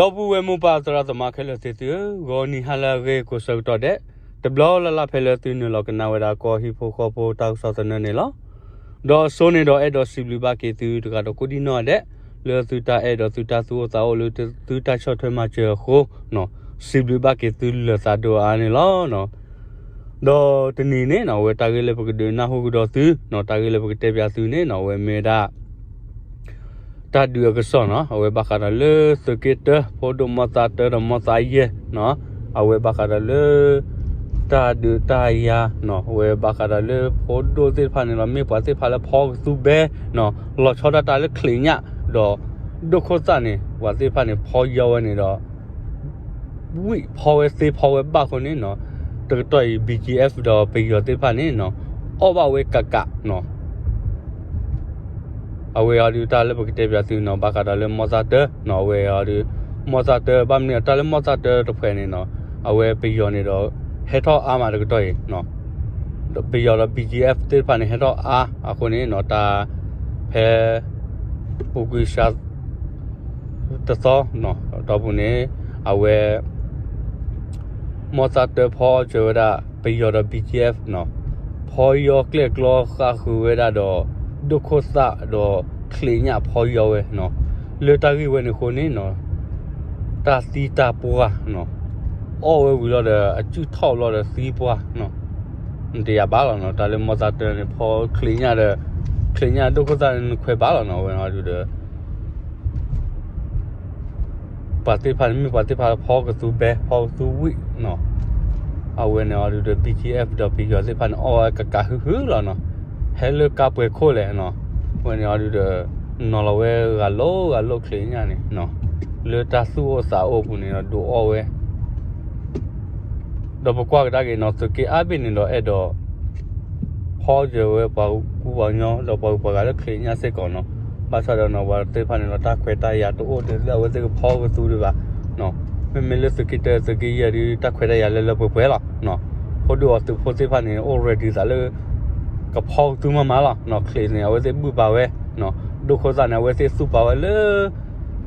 ဒီပုၢ်ဝဲၢ်မိၢ်ပၢ်သရၣ်သမါခဲလၢာ်သ့ၣ်သုဧၢ, ဂီၤနံၤဟါလၢအဂ့ၤကိးဆၢကတီၢ်ဒဲး, တဘျီလၢ်လၢ်ဖဲလၢသုနုာ်လီၤကနၣ်ဝဲဒၣ်ကီၢ်ဟံၣ်ဖိဃီဖိတၢ်ကစီၣ်သနၢၣ်န့ၣ်လီၤ. ဒီးအစိန့ၣ်ဒီးအဲၣ်ဒိးစံးဘျုးဘၣ်က့ၤသုတဂၤဒီးကိးဒံၣ်နီၣ်ဒဲး, လၢသုတၢ်အဲၣ်ဒိးသုတၢ်သူၣ်အိၣ်သးအိၣ်လၢသုတၢ်ဆီၣ်ထွဲမၤစၢၤအဃိ, စံးဘျုးဘၣ်က့ၤသုလၢာ်သးဒိၣ်အါန့ၣ်လီၤ. ဒီးတနံၤန့ၣ်နီၣ် အဝဲတၢ်ဂ့ၢ်လၢပကဒုးနၢ်ဟူကဒီးသု, တၢ်ဂ့ၢ်လၢပကတဲပၠးသုန့ၣ်နီၣ် အဝဲမ့ၢ်ဝဲဒၣ် တၢ်ဒုးအကစီၣ်နီၣ် အဝဲဘၣ်ဃးဒီးလၢသုးက့တၢ ဖိဒိၣ်မီၢ်သးတၢဒီးမီၢ်သးယဲၢ်နီၣ်, အဝဲဘၣ်ဃးဒီးလၢ တၢ်ဒုးတၢ်ယၤနီၣ် အဝဲဘၣ်ဃးဒီးလၢဖိဒိၣ်သ့ၣ်တဖၣ်န့ၣ်လီၤ မ့ၢ်ပှၤသ့ၣ်တဖၣ်လၢဖီကသူဘဲနီၣ် လီၤဆီဒၣ်တၢ်လၢချံးညၣ် ဒီးဒိၣ်ခိၣ်သၣ်န့ၣ် ပှၤသ့ၣ်တဖၣ်န့ၣ် ဖီယီၤဝဲန့ၣ်ဒီး ဝံၣ်ဖီဝဲသ့ဖီဝဲဘၣ်အဃိန့ၣ်နီၣ်, တကတီၢ်အံၤ BGF ဒီးပယီၤသ့ၣ်တဖၣ်န့ၣ်နီၣ် အီၣ်ဘၣ်ဝဲကးကးနီၣ် အဝဲအံၤဒုးတၢ်လၢပကတဲပၠးသုနီၣ် ဘၣ်ဃးဒီးလၢမီၢ်သၣ်တၢနီၣ် အဝဲအံၤဒုး မီၢ်သၣ်တၢ ဘၣ်မနုၤအတၢ်လၢမီၢ်သၣ်တၢတဖှဲးန့ၣ်နီၣ် အဝဲပယီၤန့ၣ်ဒီး ဟဲထီၣ်အါမးတကတီၢ်အံၤ ပယီၤဒီး BGF သ့ၣ်တဖၣ်န့ၣ် ဟဲထီၣ်အါအဃိန့ၣ်နီၣ် တၢ် ဖဲ ပူၤကွံာ်စှၤ တသီနီၣ် အတီၢ်ပူၤန့ၣ် အဝဲ မီၢ်သၣ်တၢဖီစၢၤဝဲဒၣ် ပယီၤဒီး BGF နီၣ် ဖီယီၤကျဲၣ်ကျီဃၣ်ဃုာ်ဝဲဒၣ်ဒီး ဒိၣ်ခိၣ်သၣ်ဒီးချံးညၣ်ဖီယီၤဝဲနီၣ် လၢတၢ်ဂ့ၢ်ဝဲန့ၣ်အဃိန့ၣ်နီၣ် တၢ်သံတၢ်ပှၢ်နီၣ် အီၣ်ဝဲဝံၤလီၤဒီး အစုၣ်ထီၣ်လီၤဒီးသံပှၢ်နီၣ် တယၤဘၣ်လီၤနီၣ် တၢ်လၢမီၢ်သၣ်တၢန့ၣ် ဖီချံးညၣ်ဒီး ချံးညၣ်ဒိၣ်ခိၣ်သၣ်န့ၣ် နခွဲးဘၣ်လီၤနီၣ် အဝဲန့ၣ်အီၤဒုးဒီး ပှၤသ့ၣ်တဖၣ်န့ၣ် မ့ၢ်ပှၤသ့ၣ်တဖၣ်ဖီကသူဘဲ ဖီကသူဝံၣ်နီၣ် အဝဲန့ၣ်အီၤဒုးဒီး BGF ဒီးပယီၤသ့ၣ်တဖၣ်န့ၣ် အီၣ်ဝဲကးကးဟုဟုလီၤနီၣ် ဟဲလၢကါပှဲၤခိၣ်လဲၣ်နီၣ် အဝဲန့ၣ်အီၤဒုးဒီး နီၤလီၤဝဲဂၤလိၤဂၤလိၤချံးညၣ်န့ၣ်နီၣ် လၢတၢ်သူၣ်အိၣ်သးအိၣ်အပူၤန့ၣ်ဒီး ဒုးအီၣ်ဝဲ ဒီးပကွၢ်ကဒါက့ၤနီၣ် သုးက့အါဘ့ၣ်န့ၣ်ဒီး အဲၣ်ဒိး ဖီစၢၤဝဲပှၤကူပှၤကညီ ဒီးပှၤဂုၤပှၤဂၤလၢချံးညၣ်စ့ၢ်ကီးနီၣ် ဘၣ်ဆၣ်ဒီးနီၣ် ပှၤသ့ၣ်တဖၣ်န့ၣ်ဒီး တၢ်ခွဲးတၢ်ယာ်တအိၣ်ဒ်လၢအဝဲသ့ၣ်ကဖီကသူဒံးဘၣ်နီၣ် မ့မ့ၢ်လၢသုးက့တၢ သုးက့ယဲၢ်ဒုး တၢ်ခွဲးတၢ်ယာ်လၢလၢပှဲၤပှဲၤလီၤနီၣ် ဖိဒိၣ်အသုးဖိသ့ၣ်တဖၣ်န့ၣ် အိၣ် ready သးလၢ ကဖီကသူမးမးလီၤနီၣ် ချံးန့ၣ် အဝဲသ့ၣ်ဘုၣ်ပာ်ဝဲနီၣ် ဒိၣ်ခိၣ်သၣ်န့ၣ် အဝဲသ့ၣ်သူၣ်ပာ်ဝဲလၢ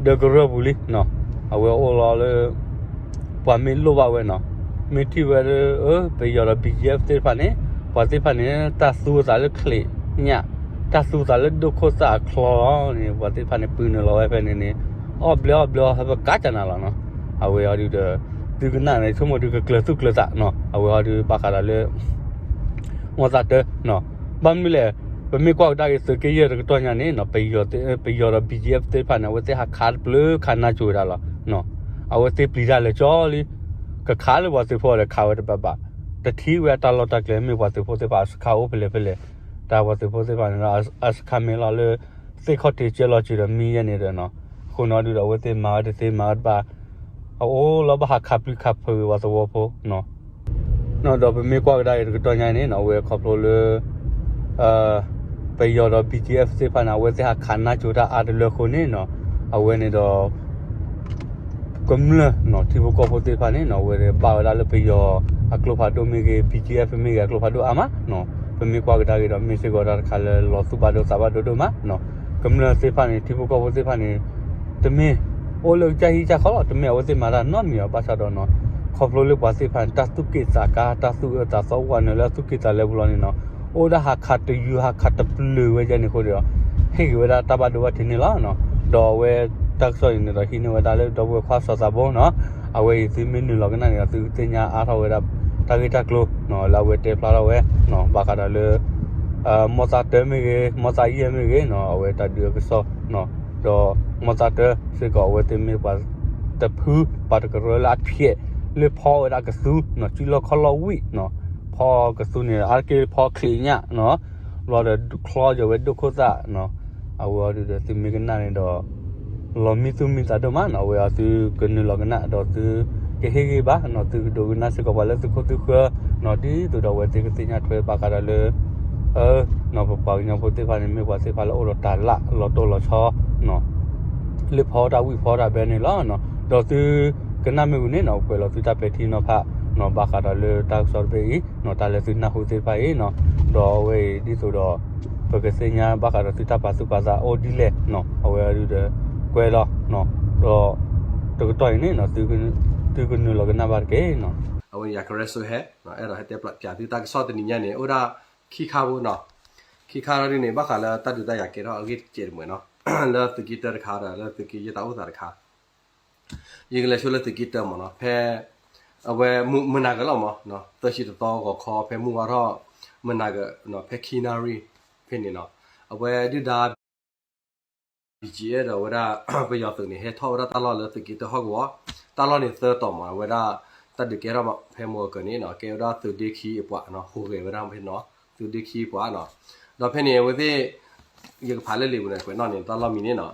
ဒၢကရၢၢ်ပူၤလံနီၣ် အဝဲအိၣ်လီၤလၢ ပှၤမ့ၢ်လိၣ်ဘၣ်ဝဲနီၣ် မ့ၢ်ထံၣ်ဝဲလၢ ပယီၤဒီး BGF သ့ၣ်တဖၣ်န့ၣ် ပှၤသ့ၣ်တဖၣ်န့ၣ် တၢ်သူအသးလၢချံးညၣ် တၢ်သူအသးလၢဒိၣ်ခိၣ်သၣ်အချီလီၤန့ၣ် ပှၤသ့ၣ်တဖၣ်န့ၣ် ပှ့ၤနုာ်လီၤဝဲဖဲန့ၣ်န့ၣ် အီၣ်ဘျဲအီၣ်ဘျဲအီၣ်ဟဲပကးကနၤလီၤနီၣ် အဝဲအံၤဒုးဒီး သုကနၣ်န့ၣ် ဆိကမိၣ်ဒုးကကျၢၤသူၣ်ကျၢၤသးနီၣ် အဝဲအံၤဒုးဘၣ်ဃးဒီးလၢ မီၢ်သးတၢနီၣ် ဘၣ်မနုၤလဲၣ် ပမ့ၢ်ကွၢ်ကဒါက့ၤသုးက့ယဲၢ်တကတီၢ်ညါန့ၣ်နီၣ် ပယီၤဒီး BGF သ့ၣ်တဖၣ်န့ၣ် အဝဲသ့ၣ်ဟးခးတပျုၤခးနါစိၤဝဲဒၣ်လီၤနီၣ် အဝဲသ့ၣ်ပျံၤတၢ်လၢာ်ကၠီလံ ကခးလၢပှၤသုးဖိဒီးခးဝဲတဘၣ်ဘၣ် တထံၣ်ဝဲအတၢ်လီၢ်တၢ်ကျဲ မ့ၢ်ပှၤသုးဖိသ့ၣ်တဖၣ်အစခါအိၣ်ဖဲလဲၣ်ဖဲလဲၣ် တၢ်ပှၤသုးဖိသ့ၣ်တဖၣ်န့ၣ်ဒီး အစခါမ့ၢ်လီၤလၢ သ့ၣ်ခီၣ်ထံးကဲလီၤစၢၤဒီးမံယဲၢ်န့ၣ်ဒီးနီၣ် အဃိန့ၣ်ဒုးဒီး အဝဲသ့ၣ်မၤဝဲတသ့မၤဝဲတဘၣ် အအိၣ်လီၤဘၣ်ဟးခးပျုၤခးဖုးဝဲပှၤသဝီဖိနီၣ် ဒီးပမ့ၢ်ကွၢ်ကဒါက့ၤတကတီၢ်ညါန့ၣ်နီၣ် အဝဲခီဖျိလၢ ပယီၤဒီး BGF သ့ၣ်တဖၣ်န့ၣ် အဝဲသ့ၣ်ဟးခးနါစိၤတၢ်အါတလၢအဃိန့ၣ်နီၣ် အဝဲန့ၣ်ဒီး ကမျၢၢ်နီၣ် ထံဖိကီၢ်ဖိသ့ၣ်တဖၣ်န့ၣ်နီၣ် အဝဲဘၣ်ဝဲဒၣ်လၢပယီၤအကျိဖးဒိၣ်မ့ၢ်ဂ့ၤ BGF မ့ၢ်ဂ့ၤ အကျိဖးဒိၣ်အါမးနီၣ် ပမ့ၢ်ကွၢ်ကဒါက့ၤဒီး မ့ၢ်စ့ၢ်ကီးတၢ်တခါလၢလီၤသူၣ်ဘၣ်ဒိသးဘၣ်ဒိဒိၣ်မးနီၣ် ကမျၢၢ်သ့ၣ်တဖၣ်န့ၣ် ထံဖိကီၢ်ဖိသ့ၣ်တဖၣ်န့ၣ် တမ့ၢ် အိၣ်လၢကစၢ်ဟံၣ်ကစၢ်ဃီလီၤ တမ့ၢ်အဝဲသ့ၣ်မၤတၢ်နီတမံၤဘၣ် ဘၣ်ဆၣ်ဒီးနီၣ် ခီဖျိလၢပှၤသ့ၣ်တဖၣ်န့ၣ် တၢ်သူၣ်က့ၣ်သးကါ တၢ်သူၣ်အၢသးသီဝဲနုာ်လၢသူၣ်က့ၣ်သးလဲပူၤလီၤန့ၣ်နီၣ် အိၣ်ဒၣ်ဟးခးတယုၢ်ဟးခးတပျုၤဝဲဒၣ်န့ၣ်အဃိဒီး ဟ့ၣ်ဂ့ၤဝဲဒၣ်တၢ်ဘၣ်ဒိဘၣ်ထံးန့ၣ်လီၤနီၣ် ဒီးအဝဲတၢ်ကစီၣ်အံၤန့ၣ်ဒီး ဟံးန့ၢ်ဝဲဒၣ်လၢဒီပုၢ်ဝဲၢ်ခွါစီၤသးဘိနီၣ် အဝဲအံၤသုမ့ၢ်နုာ်လီၤကနၣ်န့ၣ်ဒီး သုကသ့ၣ်ညါအါထီၣ်ဝဲဒၣ် တၢ်ဂ့ၢ်တၢ်ကျိၤနီၣ် လၢအဝဲတဲဖျါထီၣ်ဝဲနီၣ် ဘၣ်ဃးဒီးလၢ မီၢ်သးတၢမ့ၢ်ဂ့ၤ မီၢ်သးယဲၢ်မ့ၢ်ဂ့ၤနီၣ် အဝဲတၢ်ဒုးအကစီၣ်နီၣ် ဒီးမီၢ်သးတၢစ့ၢ်ကီး အဝဲသ့ၣ်မ့ၢ်ပှၤတဖု ပှၤတကရၢလၢအဖျဲး လၢဖီဝဲဒၣ်ကသူနီၣ် စုလီၢ်ခီၣ်လီၢ်ဝံၣ်နီၣ် ဖီကသူန့ၣ် အါတက့ၢ်ဖီချံးညၣ်နီၣ် ဘျီဒီးချီယီၤဝဲဒိၣ်ခိၣ်သၣ်နီၣ် အဝဲအံၤဒုးဒီးသုမ့ၢ်ကနၣ်န့ၣ်ဒီး လီၤမံသူၣ်မံသးဒိၣ်မးနီၣ် အဝဲအံၤသုကနုာ်လီၤကနၣ်ဒီးသုကဟ့ၣ်ဂံၢ်ဘါနီၣ် သုကဒိကနၣ်စ့ၢ်ကီးပှၤလၢသုခိၣ်သုဃၢၤနီၣ် ဒ်သိးဒီးအဝဲသ့ၣ်ကသ့ၣ်ညါထွဲဘၣ်ဃးဒီးလၢ နီၣ် ပပှၤကညီဖိသ့ၣ်တဖၣ်န့ၣ် မ့ၢ်ပှၤသ့ၣ်တဖၣ်လၢအိၣ်ဒီးတၢ်လၢလီၤတိၢ်လီၤဆီနီၣ် လၢဖီတၢ်ဝံၣ်ဖီတၢ်ဘဲန့ၣ်လီၤနီၣ် ဒီးသုကနၣ်မ့ၢ်ဝံၤန့ၣ်နီၣ် ကွဲးလီၤသုတၢ်ပဲာ်ထံနီၤဖးနီၣ် ဘၣ်ဃးဒီးလၢတၢ်ကစီၣ်တဘ့ၣ်အံၤနီၣ် တၢ်လၢသုနၢ်ဟူသ့ၣ်တဖၣ်အံၤနီၣ် ဒီးအဝဲအံၤဒ်သိးဒီး ပကသ့ၣ်ညါဘၣ်ဃးဒီးသုတၢ်ပာ်သူၣ်ပာ်သးအိၣ်ဒ်လဲၣ်နီၣ် အဝဲအံၤဒုးဒီး ကွဲးလီၤနီၣ် ဒီး တကတီၢ်အံၤန့ၣ်နီၤ သုကနုာ်လီၤကနၣ်ဘၣ်တက့ၢ်နီၤ. အဝဲန့ၣ် ယၤကရၢစိဟဲ အဲၣ်ဒိးဟဲတဲပၠးသုတၢ်ကစီၣ်တနံၤညါန့ၣ် အိၣ်ဒၣ်ခံခါဖိနီၤ. ခံခါဒ်န့ၣ် ဘၣ်ဃးလၢတၢ်ဒုးတၢ်ယၤကဲထီၣ်အဂ့ၢ်တစဲးတမှဲၤနီၤ လၢသုးက့တၢတခါဒီး လၢသုးက့ယဲၢ်တၢ်အိၣ်သးတခါ ယကလဲၤဆိလၢသုးက့တၢမ့ၢ်နီၤ ဖဲ အဝဲမုၢ်နၤကလီၤမ့ၢ် သၢဆံတသီဂီၤခီ ဖဲမုၢ်ဝါထီၣ် မုၢ်နၤက ဖဲခံနၣ်ရံၣ် ဖဲန့ၣ်နီၤ အဝဲဒုၣ်ဒါ ဘံၣ်ကၠံအဲၣ် ဒီးဝဲဒၣ် ပယီၤသုးန့ၣ် ဟဲထီၣ်ဝဲဒၣ်တၢ်လီၢ်လၢသုးက့တၢဟီၣ်ကဝီၤ တၢ်လီၢ်န့ၣ်သၢတီၤမ့ၢ် အဝဲဒၣ် တၢ်ဒုးကဲထီၣ်ဖဲမုၢ်ဂီၤကၢၤန့ၣ်နီၤ ကဲဝဲဒၣ်သုးဒ့ခံအပှၤနီၤ ဟူးဂဲၤဝဲဒၣ်ဖဲနီၤ သုးဒ့ခံအပှၤနီၤ ဒီးဖဲန့ၣ် အဝဲသ့ၣ် ယကဖးလၢလံာ်ပူၤန့ၣ် ကွဲးနီၣ်န့ၣ် တၢ်လီၢ်မံၤန့ၣ်နီၤ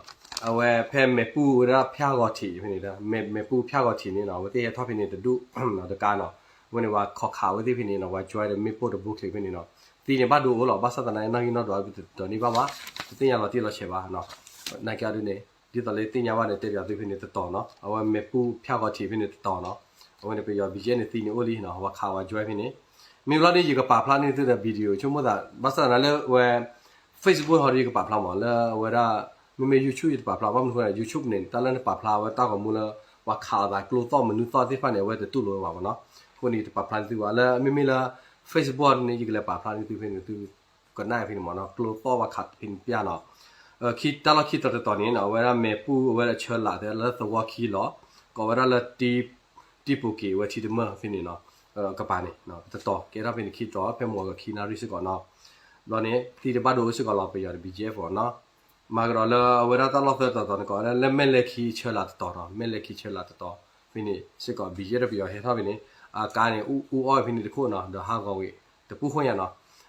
အဝဲဖဲမဲာ်ပူၣ်ဝဲဒၣ်ဖၠၣ်ဂီၤထံးဖဲန့ၣ် မဲာ်ပူၣ်ဖၠၣ်ဂီၤထံးန့ၣ်နီၤ အဝဲသ့ၣ်ဟဲထီၣ်ဖဲန့ၣ်တဒူၣ်နီၤ တကါနီၤ အဝဲန့ၣ် ပှၤခိးခးဝဲသ့ၣ်ဖဲန့ၣ်နီၤ ပှၤကွဲဒီးမ့ၣ်ပိၢ်တဘိချ့ဖဲန့ၣ်နီၤ သံန့ၣ်ဘၣ်ဒိအိၣ်လီၤ ဘၣ်ဆၣ်သနာ်က့နီၣ်ဂံၢ်နီၣ်ဒွး ပတဒိးန့ၢ်ဘၣ်ဘၣ် တသ့ၣ်ညါလီၤတံၢ်လီၤဆဲးဘၣ်နီၤ နာ်က့ဒ်န့ၣ် ဒ်သိးလၢသ့ၣ်ညါဘၣ်န့ၣ် တဲပၠးသုဖဲန့ၣ်တတီၤနီၤ အဝဲမဲာ်ပူၣ်ဖၠၣ်ဂီၤထံးဖဲန့ၣ်တတီၤနီၤ အဝဲန့ၣ် ပယီၤ ဘံၣ်ကၠံအဲၣ် န့ၣ်သံန့ၣ်အိၣ်လံနီၤ ပှၤခးဝဲကွဲဖဲန့ၣ် မ့ၢ်ဘျီဒ်ယကပာ်ဖျါန့ၢ်သုဒီး video ဆိကမိၣ်သး ဘၣ်ဆၣ်သနာ်က့လၢဝဲ Facebook ဟီဒ်ယကပာ်ဖျါမ့ၢ် လၢအဝဲဒၣ် မ့မ့ၢ် YouTube ယတပာ်ဖျါ ဘၣ်မနုၤအဃိန့ၣ် YouTube န့ၣ် တၢ်လၢနပာ်ဖျါဝဲတၢ်ဂီၤမူလၢ ပှၤခးအသးကျိသီၣ်မနုၤသီၣ်သ့ၣ်တဖၣ်န့ၣ် အဝဲတတူၢ်လိာ်ဝဲဘၣ်မ့ၢ်နီၤ အဃိန့ၣ် ယတပာ်ဖျါန့ၢ်သုဘၣ် လၢမ့မ့ၢ်လၢ Facebook န့ၣ် ယကလဲၤပာ်ဖျါန့ၢ်သုဖဲန့ၣ် သုကနၣ်ဖဲန့ၣ်မ့ၢ်နီၤ ကျိသီၣ်ပှၤခးဖဲန့ၣ်ပျၢ်နီၤ တၢ်လီၢ်ခံတီၤတတီၤန့ၣ်နီၤ အဝဲဒၣ်မဲာ်ပူၣ်အဝဲဒၣ်ဆၢလာ် တဲလၢသဝီခံလီၤ ကိးဝဲဒၣ်လၢ တံပူၤက့ၤ အဝဲထံတမၢၢ်ဖဲန့ၣ်နီၤ ကပၤန့ၣ် တတီၤ ကဲထီၣ်ဖဲန့ၣ်ခံတီၤ ဖဲမုၢ်ဂီၤကၢၤခံနၣ်ရံၣ်စ့ၢ်ကီးနီၤ ဘျီန့ၣ် သံတဘၣ်ဒိအိၣ်စ့ၢ်ကီးလီၤ ပယီၤဒီး ဘံၣ်ကၠံအဲၣ် ဖိနီၤ မၤကဒီးလၢအဝဲဒၣ်တၢ်လီၢ်သၢတီၤတီၤန့ၣ် ကိးဝဲဒၣ်လၢမဲၢ်လဲၢ်ခံဆၢလာ်တတီၤနီၤ မဲၢ်လဲၢ်ခံဆၢလာ်တတီၤ ဖဲန့ၣ်စ့ၢ်ကီး ဘံၣ်ကၠံအဲၣ် ဒီးပယီၤဟဲထီၣ်ဖဲန့ၣ် အကါန့ၣ် အူအီၣ်ဖဲန့ၣ်တခိၣ်နီၤ ဒီးဟးဂီၤဝံၤ တပူၤဃီညါနီၤ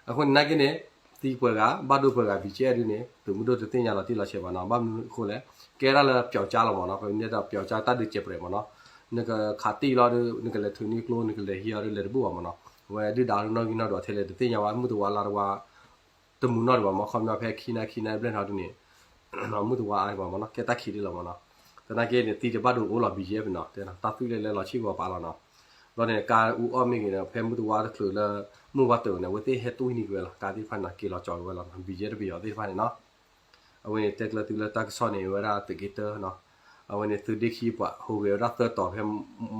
အဃိန့ၣ်နာ်က့န့ၣ် သံပှဲၤဂၤ ဘၣ်ဒိပှဲၤဂၤ ဘံၣ်ကၠံအဲၣ် ဒ်န့ၣ် သုးမုၢ်ဒိၣ်တသ့ၣ်ညါလီၤတံၢ်လီၤဆဲးဘၣ်နီၤ ဘၣ်မနုၤအဃိလဲၣ် ကဲဒၣ်လၢပျီကၠါလီၤမ့ၢ်နီၤ ပမ့ၢ်တဲပျီကၠါတၢ်ဒုးစဲးပြဲးမ့ၢ်နီၤ နကခးတံၢ်လီၤဒီး နကလဲၤထုးန့ၢ်ကျိ နကလဲၤဟံးအီၤဒီး လဲၤတဘူၣ်ဘၣ်မ့ၢ်နီၤ အဝဲဒုၣ်ဒါနီၣ်ဂံၢ်နီၣ်ဒွးထဲလဲၣ် တသ့ၣ်ညါဘၣ် မုၢ်တဝါလါတဝါ တမုာ်နီတဘျီမ့ၢ် ခီပညီဖဲခံနၣ်ရံၣ် ခံနၣ်ရံၣ်ဘျဲၣ်ထီၣ်ဒ်န့ၣ် မုၢ်တဝါအါဘၣ်မ့ၢ်နီၤ ကဲတၢ်ခံးဒ်လီၤမ့ၢ်နီၤ သနာ်က့န့ၣ် သံတဘၣ်ဒိအိၣ်လီၤ ဘံၣ်ကၠံအဲၣ် ပနီၤ တဲတၢ်သွံၣ်လၢလဲလီၤဆံၣ်ဂီၤပာ်လီၤနီၤ ဘျီန့ၣ် ကါအူအီၣ်မ့ၢ်ဂ့ၤဒီး ဖဲမုၢ်တဝါတချုးလၢ မုၢ်ဝါတၢၤန့ၣ် အဝဲသ့ၣ်ဟဲတွံၢ်န့ၢ်က့ၤဝဲလီၤ ကါသ့ၣ်တဖၣ်န့ၣ် က့ၤလီၤကၠီၤက့ၤဝဲလီၤ ဘံၣ်ကၠံအဲၣ် ဒီးပယီၤသ့ၣ်တဖၣ်န့ၣ်နီၤ အဝဲန့ၣ်တဲကျၢၤသုလၢတၢ်ကစီၣ်န့ၣ် အဝဲဒၣ်သုးက့တၢနီၤ အဝဲန့ၣ်သုးဒ့ခံပှၤဟူးဂဲၤဝဲဒၣ်သၢတီၤဖဲ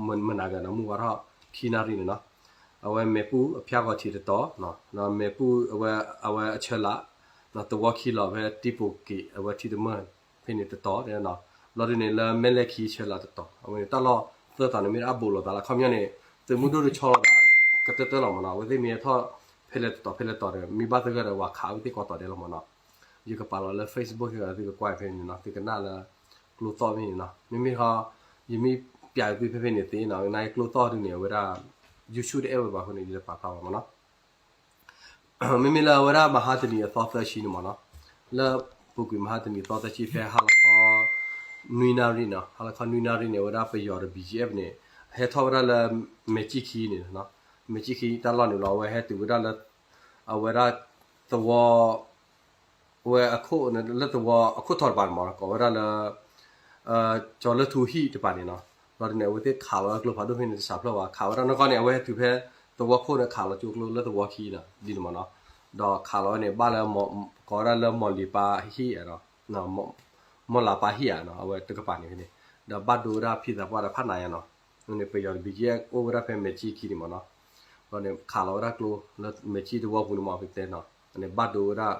မုၢ်နၤကဒီး မုၢ်ဝါထီၣ်ခံနၣ်ရံၣ်န့ၣ်နီၤ အဝဲမဲာ်ပူၣ်အဖၠၣ်ဂီၤထံးတတီၤ မဲာ်ပူၣ်အဝဲအဆၢလာ် သဝီခံလီၤဖဲတံပူၤက့ၤ အဝဲထံတမၢၢ်ဖဲန့ၣ်တတီၤ ဘျီဒ်န့ၣ် လၢမဲၢ်လဲၢ်ခံဆၢလာ်တတီၤ အဝဲန့ၣ်တၢ်လီၢ်သၢတီၤန့ၣ်မ့ၢ်အဘူးလိာ်သးလီၤ ခီပညီန့ၣ် သုးမုၢ်ဒိၣ်တဆီလီၤသး ကတၢၢ်တၢၢ်လီၤမ့ၢ်နီၤ အဝဲသ့ၣ်မ့ၢ်ဟဲထီၣ် ဖဲလဲၣ်တတီၤဖဲလဲၣ်တတီၤဒီး မ့ၢ်ဘၣ်သဂၢၢ်ဒီး ဝၤခးဝဲသ့ၣ်ကိးတီၤဒဲးလီၤမ့ၢ်နီၤ ယကပာ်လီၤလၢ Facebook ဒီး သုကကွၢ်ဖဲန့ၣ်နီၤ သုကနၣ်လၢ ကျိသီၣ်ဖဲန့ၣ်နီၤ မ့မ့ၢ်ဟီ ယမ့ၢ်ပျးသုဖဲဖဲန့ၣ်သ့နီၤ နာ်က့ကျိသီၣ်ဒ်န့ၣ် အဝဲဒၣ် YouTube တအဲၣ်ဝဲဘၣ်အဃိန့ၣ် ယတပာ်ဖျါဘၣ်မ့ၢ်နီၤ မ့မ့ၢ်လၢအဝဲဒၣ်မဟါတနံၤအသီသၢဆံန့ၣ်မ့ၢ်နီၤ လၢပူၤကွံာ်မဟါတနံၤအသီသၢဆံ ဖဲဟါလီၤခီ နွံနၣ်ရံၣ်နီၤ ဟါလီၤခီနွံနၣ်ရံၣ်န့ၣ် အဝဲဒၣ်ပယီၤဒီး ဘံၣ်ကၠံအဲၣ် ဖဲန့ၣ် ဟဲထီၣ်ဝဲဒၣ်လၢ မဲာ်ကၠံခံန့ၣ် မဲာ်ကၠံခံတၢ်လီၢ်န့ၣ်လီၤ အဝဲဟဲတုၤဝဲဒၣ်လၢ အဝဲဒၣ်သဝီ အဝဲအခိၣ်လၢသဝီအခိၣ်ထီၣ်တပၤန့ၣ်မ့ၢ်နီၤ ကိးဝဲဒၣ်လၢ ကၠီၤလၢထူဟံၣ်တပၤန့ၣ်နီၤ ဘျီဒ်န့ၣ် အဝဲသ့ၣ်ခးလီၤဝဲကျိဖးဒိၣ်ဖဲန့ၣ်တစးဖျၢၣ်ဘၣ် ခးဝဲဒၣ်နီၢ်ကီၢ်န့ၣ် အဝဲဟဲတုၤဖဲသဝီခိၣ်န့ၣ် ခးလီၤကၠိကျိလၢသဝီခံနီၤ ဒ်န့ၣ်မ့ၢ်နီၤ ဒီးခးလီၤဝဲန့ၣ် ဘၣ်လၢ ကိးဝဲဒၣ်လၢမီၢ်လံၤပၤဟံၣ်ဧါနီၤ မီၢ်လၤပၤဟံၣ်ဧါနီၤ အဝဲတကပၤန့ၣ်ဖဲန့ၣ် ဒီးဘၣ်ဒိဝဲဒၣ်ဖံသးပှၢ်ဒီးဖးနးယါနီၤ န့ၣ် ပယီၤဒီး ဘံၣ်ကၠံအဲၣ် အိၣ်ဝဲဒၣ်ဖဲမဲာ်ကၠံခံန့ၣ်မ့ၢ်နီၤ ဘျီန့ၣ် ခးလီၤဝဲဒၣ်ကျိလၢမဲာ်ကၠံသဝီပူၤန့ၣ်မ့ၢ် ပတဲနီၤ န့ၣ် ဘၣ်ဒိဝဲဒၣ်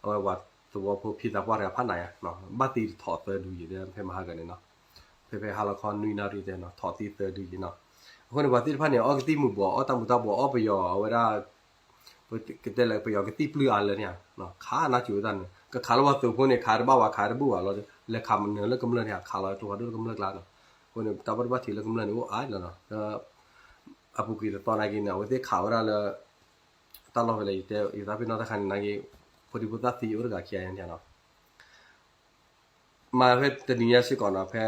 အဝဲပှၤသဝီဖိဖံသးပှၢ်တဂၤဖးနးယါ ဘၣ်သံထီၣ်သၢဒုယံၤ ဖဲမဟါကန့ၣ်နီၤ ဖဲဖဲဟါလီၤခီနွံနၣ်ရံၣ်တဲနီၤ ထီၣ်သံသၢဒုယံၤနီၤ အဃိန့ၣ် ပှၤသ့ၣ်တဖၣ်န့ၣ် အီကသံၣ်မုာ်ဘှီး အီတၢ်မူၤတၢ်ဘှီး အီပယီၤ အဝဲဒၣ် ပကတဲလၢပယီၤကသံၣ်ပျုၢ်အါလၢန့ၣ် ခးနါစိၤဝဲဒၣ်န့ၣ် ကခးလၢပှၤသုးဖိန့ၣ် ခးတဘၣ်ဝဲ ခးတဘူၣ်ဘၣ်လီၤ လဲၤခးနၢၤလၢကမျၢၢ်န့ၣ် ခးလီၤကျိဖးဒိၣ်လၢကမျၢၢ်ကျါနီၤ အဃိန့ၣ် တၢ်ဘၣ်ဒိဘၣ်ထံးလၢကမျၢၢ်န့ၣ် အိၣ်အါလီၤနီၤ လၢ အပူၤကွံာ်တသီနာ်က့န့ၣ် အဝဲသ့ၣ်ခးဝဲဒၣ်လၢ တၢ်လီၢ်ဖဲလဲၣ် ယတဲ ယသးပ့ၤနီၣ်တၢ်ခါန့ၣ်နာ်က့ ဖိဒံဖိသၣ်သံအိၣ်တဂၤခံဂၤညါန့ၣ်လီၤ မ့ၢ်ဖဲတနံၤညါစ့ၢ်ကီးနီၤ ဖဲ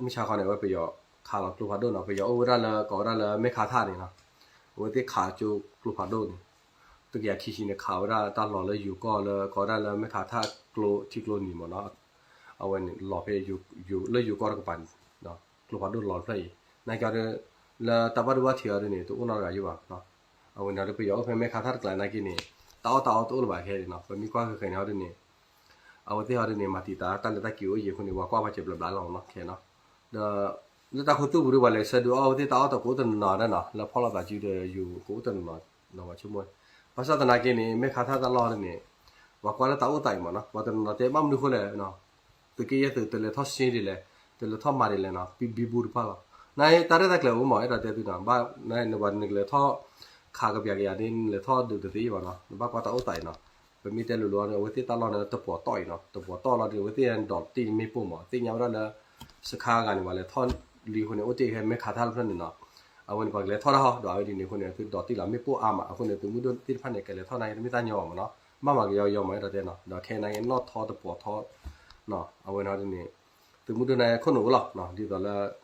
မုၢ်ဆါခီန့ၣ် အဝဲပယီၤခးလီၤကျိဖးဒိၣ်နီၤ ပယီၤအိၣ်ဝဲဒၣ်လၢ ကိးဝဲဒၣ်လၢမဲၢ်ခးထၣ်န့ၣ်နီၤ အဝဲသ့ၣ်ခးကၠိကျိဖးဒိၣ်န့ၣ် တကယၤခံဆံန့ၣ် ခးဝဲဒၣ်တၢ်လီၢ်လၢယိၤကီၢ်လၢ ကိးဝဲဒၣ်လၢမဲၢ်ခးထၣ်ကျိထံကျိနံၤမ့ၢ်နီၤ အဝဲန့ၣ်လီၤဖဲ လၢယိၤကီၢ်တကပၤန့ၣ် ကျိဖးဒိၣ်လီၤတဖျၢၣ်အံၤ နာ်က့ဒီး လၢတၢ်ဘၣ်ဒိဘၣ်ထံးအီၤဒ်န့ၣ် တအိၣ်နီတဂၤယိဘၣ် အဝဲန့ၣ်ဒီးပယီၤအိၣ်ဖဲမဲၢ်ခးထၣ်တကျါနာ်က့န့ၣ် တၢ်အီၣ်တၢ်အီတအိၣ်လၢၤဘၣ်ခဲအံၤနီၤ ပမ့ၢ်ကွၢ်ဃဲၤဃဲၤန့ၣ်အီၤဒ်န့ၣ် အဝဲသ့ၣ်အီၤဒ်န့ၣ် မၤတံာ်တာ်တၢ်လဲၤတၢ်က့ၤအိၣ်ယံၤအဃိန့ၣ် ပှၤကွၢ်ပှၤစဲးဘျီဘျီလီၤနီၤ ခဲနီၤ ဒီး လၢတၢ်ခူသူၣ်ပူၤဒီး ပှၤလဲၤဆၢဒုးအီၣ်ဝဲသ့ၣ်တၢ်အီၣ်တကိးအိၣ်တနီၤနီၤဒၣ်နီၤ, လၢဖီၣ်လိာ်သးစုဒီးယိၤကအိၣ်တနီၤနီၤ ဘၣ်ဆိကမိၣ်. ဘၣ်ဆၣ်သနာ်က့န့ၣ် မ့ၢ်ခးထၢၣ်တၢ်လီၢ်န့ၣ် ပှၤကွၢ်လၢတၢ်အိၣ်သးအံၤမ့ၢ်နီၤ, ပှၤတနီၤနီၤတဲဘၣ်မနုၤအဃိလဲၣ် သုးက့ယဲၢ်သုးတလဲၤထီၣ်စ့ဒ်လဲၣ်, တလဲၤထီၣ်မၤဒ်လဲၣ်နီၤ, ဘံဘူတဖၣ်လီၤ. နတၢ်ရဲၣ်တၢ်ကျဲၤအိၣ်မ့ၢ် အဲၣ်ဒိးတဲသုနီၤ, နဘၣ်နကလဲၤထီၣ်ခးကပျးကယၤဒ် နလဲၤထီၣ်ဒုးတသ့ဘၣ်နီၤ, နဘၣ်ကွၢ်တၢ်အိၣ်သးအံၤနီၤ. ပမ့ၢ်တဲလိၤလိၤန့ၣ် အဝဲသ့ၣ်တၢ်လီၢ်န့ၣ် တပီၤတီၢ်အံၤနီၤ, တပီၤတီၢ်လီၤဒီး အဝဲသ့ၣ်ဒိးတ့ၢ်မ့ၣ်ပိၢ်မ့ၢ် သ့ၣ်ညါဝဲဒၣ်လၢ စခါဂၤန့ၣ် ပှၤလဲၤထီၣ်လံအဃိန့ၣ် အိၣ်တ့ၢ်ဟဲမဲခးထၢၣ်တဖျၢၣ်န့ၣ်နီၤ, အဝဲန့ၣ် ပှၤကလဲၤထီၣ်တၢ်ဟီ ဒီးအဝဲဒ်န့ၣ်အဃိန့ၣ် သုဒိးတ့ၢ်လီၤမ့ၣ်ပိၢ်အါမး အဃိန့ၣ် သုးမုၢ်ဒိၣ်သ့ၣ်တဖၣ်န့ၣ် ကလဲၤထီၣ်နာ်က့ တမ့ၢ်တၢ်ညီဘၣ်မ့ၢ်နီၤ, ဘၣ်မၤကယီယီမ့ၢ် အဲၣ်ဒိးတဲနီၤ, ဒီးခဲနာ်က့ နီၣ်ထီတပီၤထီ အဝဲန့ၣ်န့ၣ် သုးမုၢ်ဒိၣ်နာ်က့ ခိၣ်နူာ်အိၣ်လီၤ, ဒ်သိးလၢ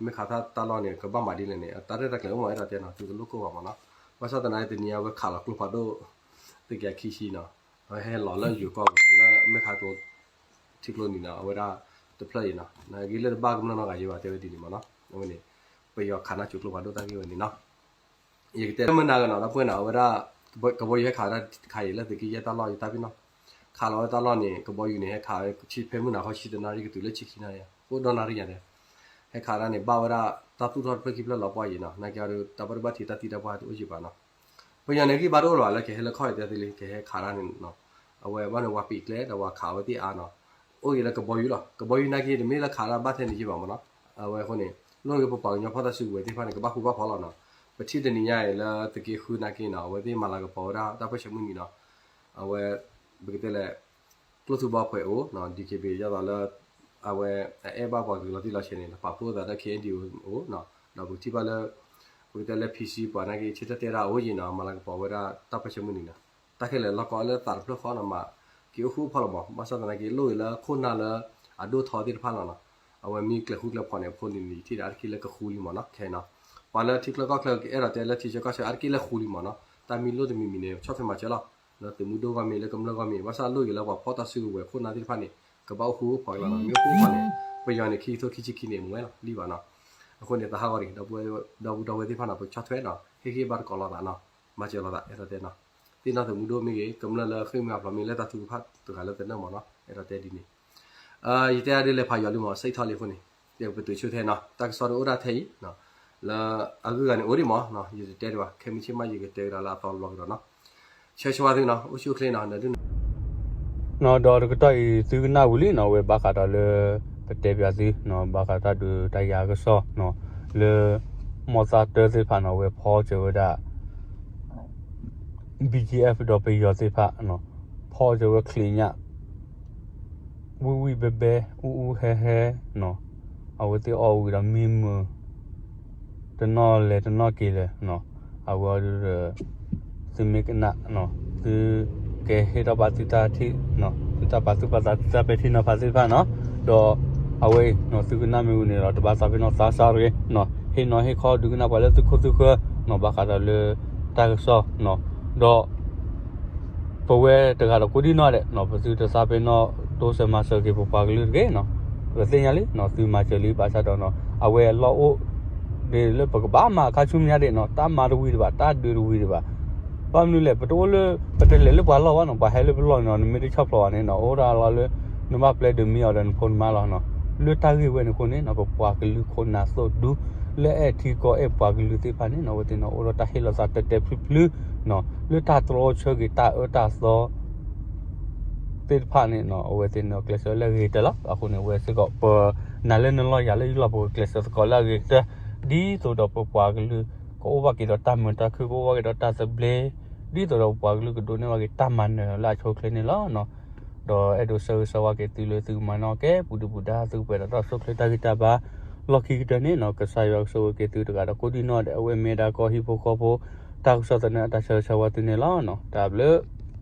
မ့ၢ်ခးထၢၣ်တၢ်လီၢ်န့ၣ် ကဘၣ်မၤဒ်လဲၣ်န့ၣ် တၢ်ရဲၣ်တၢ်ကျဲၤအိၣ်မ့ၢ် အဲၣ်ဒိးတဲနီၤ, သုတလိၣ်ကိၢ်ဘၣ်မ့ၢ်နီၤ. ဘၣ်ဆၣ်သနာ်က့ တနံၤအံၤ အဝဲခးလီၤကျိဖးဒိၣ် သုးက့ခံဆံနီၤ, အဝဲဟဲလီၤလၢယိၤကီၢ်ပူၤနီၤ, လၢမဲခးကျိ ထံကျိနံၤနီၤ, အဝဲဒၣ်တဖျၢၣ်အံၤနီၤ, နဂ့ၤလၢတဘၣ်ကမျၢၢ်နီတဂၤယံၤဘၣ် တဲဝဲဒ်န့ၣ်မ့ၢ်နီၤ, အဝဲန့ၣ် ပယီၤခးနၢ်စိၤကျိဖးဒိၣ်တၢ်ဂ့ၢ်ဝဲန့ၣ်နီၤ. ယကတဲမုၢ်နၤကနီၤ ဒီပုၢ်ဝဲၢ်နီၤ, အဝဲဒၣ် ကဘီယူၤဟဲခးတၢ်ခါအံၤလၢသုးက့ယဲၢ်တၢ်လီၢ်ယတၢ်ပ့ၤနီၤ, ခးလီၤဝဲတၢ်လီၢ်န့ၣ် ကဘီယူၤန့ၣ် ဟဲခးဝဲဆံဖဲမုၢ်နၤခီဆံတနၣ်ရံၣ်ကတုၤလၢဆံခံနၣ်ရံၣ်, အိၣ်ဒီနၣ်ရံၣ်ညါဒီး ဟဲခးတၢ်န့ၣ် ဘၣ်ဝဲဒၣ်တၢ်သူၣ်ထီၣ်တဖျၢၣ်ခံဖျၢၣ်လီၤပှၢ်ယံၤနီၤ, နာ်က့အီၤဒီးတၢ်ဘၣ်ဒိဘၣ်ထံးတၢ်သံတၢ်ပှၢ်တအိၣ်ယံၤဘၣ်နီၤ. ပယီၤန့ၣ်ဂံၢ်ဘါတအိၣ်လၢၤဘၣ်လၢကဟဲလၢခီၣ်အံၤတဲသ့လံ ကဟဲခးတၢ်န့ၣ်နီၤ, အဝဲဘၣ်န့ၣ်ဝၤပံးကျဲဒီးဝၤခးဝဲသ့ၣ်အါနီၤ, အိၣ်ဂ့ၤလၢကဘီယူၤလီၤ, ကဘီယူၤနာ်က့ တမ့ၢ်လၢခးတၢ်ဘၣ်ထဲန့ၣ်ယံၤဘၣ်မ့ၢ်နီၤ, အဝဲအဃိန့ၣ် လိၣ်ဂ့ၤပပှၤကညီဖီၣ်တၢ်စုကဝဲၤသ့ၣ်တဖၣ်န့ၣ် ကဘၣ်ဃူဘၣ်ဖိးလီၤနီၤ. ပထံၣ်တနံၤညါအံၤလၢသုးက့ဃုနာ်က့နီၤ, အဝဲသ့ၣ်မၤလၤကပီၤဝဲဒၣ်တၢ်ပၢၢ်ဆၢမုၢ်နံၤနီၤ, အဝဲ ပကတဲလဲၣ် ကျိၣ်ထူဘီဖှဲးအိၣ်နီၤ, ဒံၣ်ခ့ဘ့ၣ် ယသးလၢ အဝဲအအဲၣ်ဘၣ်ပှၤကလုာ်လီၤတံၢ်လီၤဆဲးန့ၣ် ပာ်ဖှိၣ်သးဒီး ခ့ၣ်အဲၣ်ဒံၣ်အိၣ်နီၤ, ဒီးပကထံၣ်ဘၣ်လၢ ပကတဲလၢ ဖံဆံ ပှၤနာ်က့ ဆၢထၢၣ်တဲဒၣ်အိၣ်ယံၤနီၤ, မၤလၤကပီၤဝဲဒၣ်တၢ်ပၢၢ်ဆၢမုၢ်နံၤနီၤ, တၢ်ခဲလၢာ်လီၢ်ကီလၢသးတဖျၢၣ်ဃီနီၤ မၤက့ၤအိၣ်ဃူအိၣ်ဖိးလီၤမး, ဘၣ်ဆၣ်သနာ်က့ လိၣ်ဂ့ၤလၢခိၣ်နၢ်လၢအဒိၣ်ထီသ့ၣ်တဖၣ်လီၤနီၤ, အဝဲမ့ၢ်ကျဲၤဃူကျဲၤဖိးန့ၣ် အဖိန့ၣ်န့ၣ် ယထံၣ်ဒီးအါတက့ၢ်လၢကဃူလံမ့ၢ်နီၤ, ခဲနီၤ, ပှၤလၢထံချၢကီၢ်ချၢ အဲၣ်ဒိးတဲလၢထံဆၢကီၢ်ဆၢ အါတက့ၢ်လၢဃူလံမ့ၢ်နီၤ, တၢ်မံၤလိၣ်တမံၤမံၤန့ၣ် ဆီၣ်ထွဲမၤစၢၤလီၤ, လၢသုးမုၢ်ဒိၣ်ဂီၢ်မ့ၢ် လၢကမျၢၢ်ဂီၢ်မ့ၢ်, ဘၣ်ဆၣ်လိၣ်ဂ့ၤလၢပှၤဖီၣ်တၢ်စုကဝဲၤခိၣ်နၢ်သ့ၣ်တဖၣ်န့ၣ် ကဘၣ်အိၣ်ဃူအိၣ်ဖိးက့ၤလီၤနီၤ, မ့ၢ်အိၣ်ဃူအိၣ်ဖိးန့ၣ် ပယီၤန့ၣ် ခံကထိခံဆံခံန့ၣ် မူဝဲလီၤ လံဘၣ်နီၤ, အဃိန့ၣ် သးဟးဂီၤတဂ့ၤ ဒီပုၢ်ဒီဝဲၢ်သ့ၣ်တဖၣ်နီၤ, ပကဆီၣ်ထွဲနီၤ, ဟ့ၣ်ဂံၢ်ဘါတကိးလိာ်သးနီၤ, မၤစၢၤလိာ်သး အဲၣ်ဒိးတဲနီၤ, သ့ၣ်နီၣ်သုးမုၢ်ဒိၣ်မ့ၢ်ဂ့ၤ ကမျၢၢ်လၢဃ့ၢ်မှံဟးဖျိးမ့ၢ်ဂ့ၤ လၢတၢ်ထုကဖၣ်တဂၤလၢသနၢၣ်မ့ၢ်နီၤ, အဲၣ်ဒိးတဲဒ်န့ၣ် ယတဲအါဒ်လဲၣ်ဖးယွၤလံမး စံးထီၣ်လံအဃိန့ၣ်, ပတုာ်ဆိထဲနီၤ, တၢ်ကစီၣ်ဒ်အိၣ်ဒၣ်ထဲအံၤ, လၢအဂုၤအဂၤန့ၣ်အိၣ်ဒံးမး, ယတတဲဒံးဘၣ်, ခဲမုၢ်ဆ့ၣ်မးယကတဲကဒီးလၢအသီတဘျီကဒီးနီၤ, ဆၢဆၢဝါသုနီၤ, အိၣ်ဆူၣ်အိၣ်ချ့နီၤ, ဒီးတကတီၢ်အံၤသုကနၣ်ဝံၤလံနီၤ, အဝဲဘၣ်ဃးဒီးလၢ ပတဲပၠးသုနီၤ, ဘၣ်ဃးတၢ်ဒုးတၢ်ယၤကစီၣ်နီၤ, လၢ မီၢ်သၣ်တၢသ့ၣ်တဖၣ်နီၤ, အဝဲဖီၣ်စၢၤဝဲဒၣ် BGF ဒီးပယီၤသ့ၣ်တဖၣ်နီၤ, ဖီၣ်စၢၤဝဲချံးညၣ် ဝံၣ်ဝံၣ်ဘဲဘဲ အူအူဟဲဟဲနီၤ, အဝဲသ့ၣ်အီၣ်ဝံၤဒီးမံမုာ် တနီၣ်လဲၤတနီၣ်က့ၤလဲၣ်နီၤ, အဝဲဒီး သုမ့ၢ်ကနၣ်နီၤ, သုကဟ့ၣ်ထီၣ်ဘၣ်သုတၢ်ထံၣ်နီၤ, သုတၢ်ပာ်သူၣ်ပာ်သး သုတၢ်ပဲာ်ထံနီၤဖးသ့ၣ်တဖၣ်နီၤ, ဒီးအဝဲအံၤနီၤ သုကနၣ်မ့ၢ်ဝံၤန့ၣ်ဒီး တဘၣ်သးပ့ၤနီၣ်သးစၢ်တဂ့ၤနီၤ, ဟ့ၣ်နီၤဟ့ၣ်ခီဒုးကနၣ်ပှၤလၢသုခိၣ်သုဃၢၤနီၤ, ဘၣ်ဃးဒီးလၢတၢ်ကစီၣ်နီၤ, ဒီး ပဝဲတဂၤဒီးကိးဒံနီၢ်ဒဲးနီၤ, ပသုတသးပ့ၤနီၣ်တိစၢၤမၤစၢၤက့ၤပပှၤကလုာ်တဂ့ၤနီၤ, ပသ့ၣ်ညါလံနီၤ, သုမၤစၢၤလံဘၣ်ဆၣ်ဒီးနီၤ, အဝဲအလီၢ်အိၣ် ဒ်လၢပကဘၣ်မၤအခါဆူမဲာ်ညါဒဲးနီၤ, တၢ်မၤတဝံၤဒံးဘၣ်, တၢ်ဒုးတဝံၤဒံးဘၣ်, ဘၣ်မနုၤလဲၣ်, ပတအိၣ်လၢ ပတလဲၤလၢပှၤလီၢ်ဘၣ်နီၤ, ပှၤဟဲလၢပလီၢ်န့ၣ်နီၤ, နမ့ၢ်တဆီၣ်ဖျိးဘၣ်န့ၣ်နီၤ, အိၣ်ဒၣ်လီၤလၢ နဘၣ်ပျဲဒုးမံအီၤဒီးနဖိနမါလီၤနီၤ, လၢတၢ်ဂ့ၢ်ဝဲန့ၣ်အဃိန့ၣ်နီၤ, ပပှၤကလုာ်ခိၣ်နၢ်သိၣ်ဒူ လၢအဲၣ်ထံကီၢ်အဲၣ်ပှၤကလုာ်သ့ၣ်တဖၣ်န့ၣ်နီၤ, အဝဲသ့ၣ်နီၤ အိၣ်ဒီးတၢ်ဟ့ၣ်လီၤသးတဲာ်တဲာ်ဖျုးဖျုးနီၤ, လၢတၢ်တြီဆၢက့ၤတၢ်အၢတၢ်သီ သ့ၣ်တဖၣ်န့ၣ်နီၤ, အဝဲသ့ၣ်န့ၣ်ကျဲးစၢးလၢအဂ့ၤကတၢၢ်လီၤ. အဃိန့ၣ် အဝဲစ့ၢ်ကီး ပနၤလၢနလီၢ်ယၤလၢယလီၢ် ပကကျဲးစၢးသကိးလၢအဂ့ၤကတၢၢ်, ဒ်သိးဒီးပပှၤကလုာ် ကအိၣ်ဘၣ်က့ၤဒီးတၢ်မုာ်တၢ်ခုၣ် ကအိၣ်ဘၣ်က့ၤဒီးတၢ်သဘျ့, ဒ်သိးဒီးပပှၤကလုာ်ကဒိးန့ၢ်ဘၣ်က့ၤတၢ်မၤနၢၤလၢအဆိအချ့န့ၣ်လီၤ. ဒီးအဲၣ်ဒိးဆၢဂ့ၤဆၢဝါက့ၤသုလၢသုကမၤနၢၤက့ၤ ပူၤဒုၣ်ပူၤဒါ သုကပှဲၤဒီးတၢ်ဆိၣ်ချ့တၢ်ဂံၢ်တၢ်ဘါ လီၢ်ခံကတၢၢ်န့ၣ်နီၤ, ကစၢ်ယွၤကဆိၣ်ဂ့ၤက့ၤသုတဂၤဒီးကိးဒံနီၢ်ဒဲး, အဝဲမ့ၢ်ဒၣ်ကီၢ်ဟံၣ်ဖိဃီဖိ တၢ်ကစီၣ်သနၢၣ်အတၢ်ဆၢဂ့ၤဆၢဝါသုန့ၣ်လီၤ. တၢ်ဘျုး